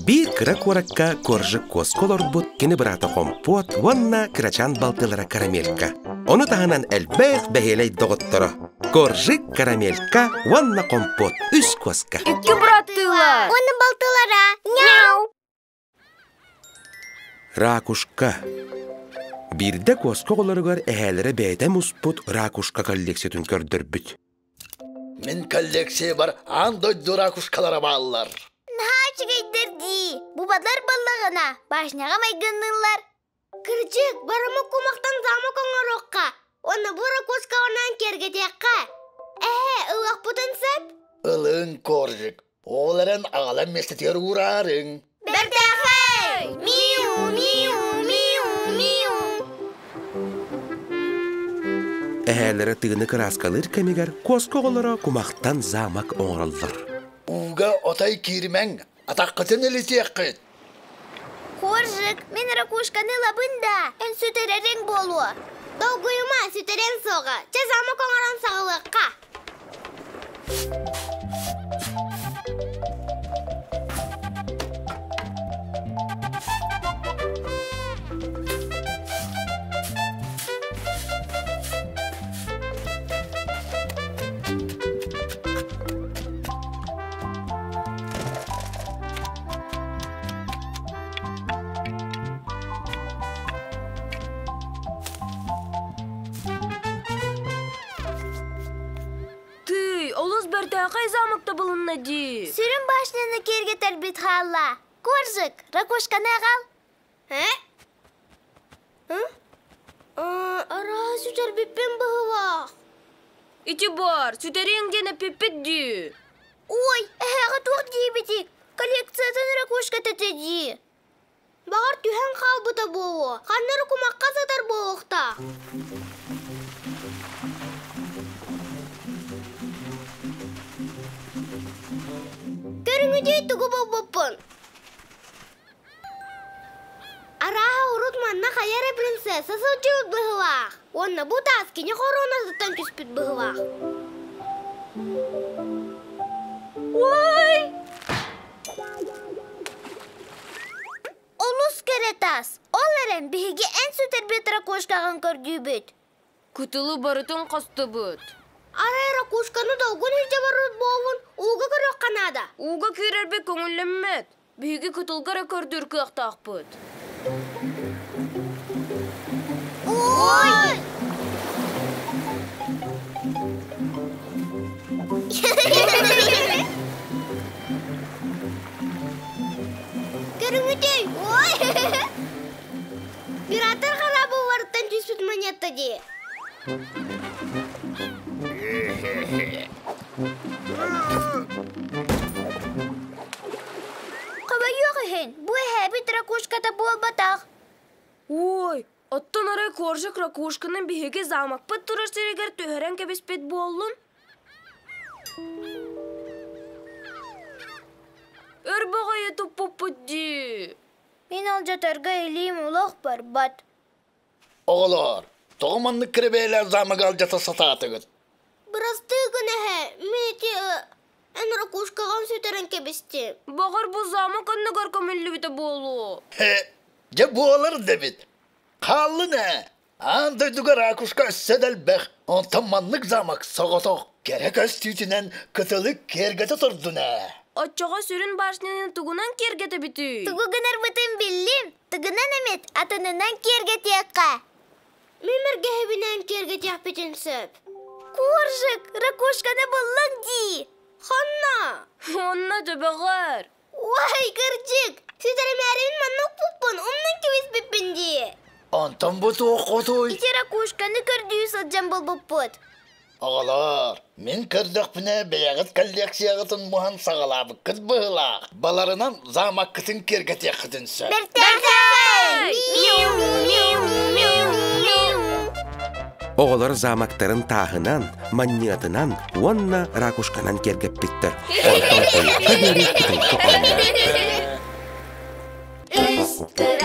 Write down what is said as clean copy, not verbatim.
Биир кыра куоракка Коржик куоска олорбут кини быраата Хомпуот уонна кырачаан балтылара Карамелька. Ону таһынан элбэх бэһиэлэй доҕотторо Коржик, Карамелька уонна Хомпуот үс куоска. Икки быраттыылар. Уонна балтылара. Няу! Ракушка. Биирдэ куоска оҕолоругар эһээлэрэ бэйэтэ муспут ракушка коллекциятын көрдөрбүт. Мин коллекциябар аан дойду ракушкалара бааллар. Наһаа үчүгэйдэр дии. Бубалар баллаҕына башняҕа майгынныыллар. Кырдьык, барыма кумахтан замок оҥоруохха уонна бу ракушкаҕынан киэргэтиэххэ. Эһээ, ылыахпытын сөп? Ылыҥ, Коржик. Ол эрэн аҕалан миэстэтигэр уураарыҥ. Бэртээхэй! Миу, миу, миу, миу. Эһээлэрэ тыыны кырааскалыыр кэмигэр куоска оҕолоро кумахтан замок оҥороллор. Ууга отой кииримэҥ, атаххытын илитиэххит. Коржик, мин ракушканы ылабын да, эн сүтэрэриҥ буолуо. Долгуйума, сүтэрэн суоҕа. Чэ, замок оҥорон саҕалыахха. Тыый, олус бэртээхэй замок табылынна дии. Сүрүн башняны киэргэтэрбит хаалла. Коржик, ракушканы аҕал. Э? Араа сүтэрбиппин быһылаах. Ити бар, сүтэриэҥ диэн эппиппит дии. Ой, эһэҕэ туох диэбитий? Коллекциятын ракушката дии. Баҕар түһэн хаалбыта буолуо, ханна эрэ кумахха сытар буолуохтаах. Көрүҥүтүй тугу булбуппун? Арааһа урут манна хайа эрэ принцесса сылдьыбыт быһыылаах. Уонна бу таас кини хоруонатыттан түспүт быһыылаах. Ой! Олус кэрэ таас. Ол эрэн биһиги эн сүтэрбит ракушкаҕын көрдүүбүт. Кытылы барытын хастыбыт. Арай ракушканы долгун илдьэ барбыт буолун, ууга көрүөххэ наада. Ууга киирэрбит көҥүллэммэт. Биһиги кытылга эрэ көрдүүр кыахтаахпыт. Ой! Көрүҥүтүй! Ой! Пираттар хараабылларыттан түспүт монета дии. Хомойуох иһин, бу эһээбит ракушката буолбатах. Ой, оттон арай коржик ракушканы биһиги замокпыт турар сиригэр түһэрэн кэбиспит буоллун? Өр баҕайы туппуппут дии. Мин алдьатарга илиим олох барбат. Оҕолоор, тоҕо маннык кирибээлээх замогы алдьата сатаатыгыт? Бырастыы гын эһэ, мин ити эн ракушкаҕын сүтэрэн кэбистим. Баҕар бу замок анныгар көмүллүбүтэ буолуо. Хе, дьэ буолар да эбит. Хааллын ээ. Аан дойдуга ракушка өссө да элбэх, онтон маннык замок соҕотох кэрэ көстүүтүнэн кытылы киэргэтэ турдун ээ. Оччоҕо сүрүн башняны тугунан киэргэтэбитий? Тугу гынарбытын биллим. Тыгынан эмит атынынан киэргэтиэххэ. Мин мэргэһэбинэн киэргэтиэхпитин сөп. Коржик, ракушканы буллуҥ дии. Ханна? Онно төбөҕөр. Ой, кырдьык, сүтэримээрин манна укпуппун, умнан кэбиспиппин дии. Онтон бу туох хотуй? Ити ракушканы көрдүү сылдьан булбуппут. Оҕолоор, мин көрдөхпүнэ бэйэҕит коллекцияҕытын муһан саҕалаабыккыт быһыылаах. Баларынан замоккытын киэргэтиэххитин сөп. Бэртээхэй! Оҕолор замоктарын тааһынан, манньыатынан уонна ракушканан киэргэппиттэр. Онтон хойукка диэри кытылга оонньообуттар. Үс кыра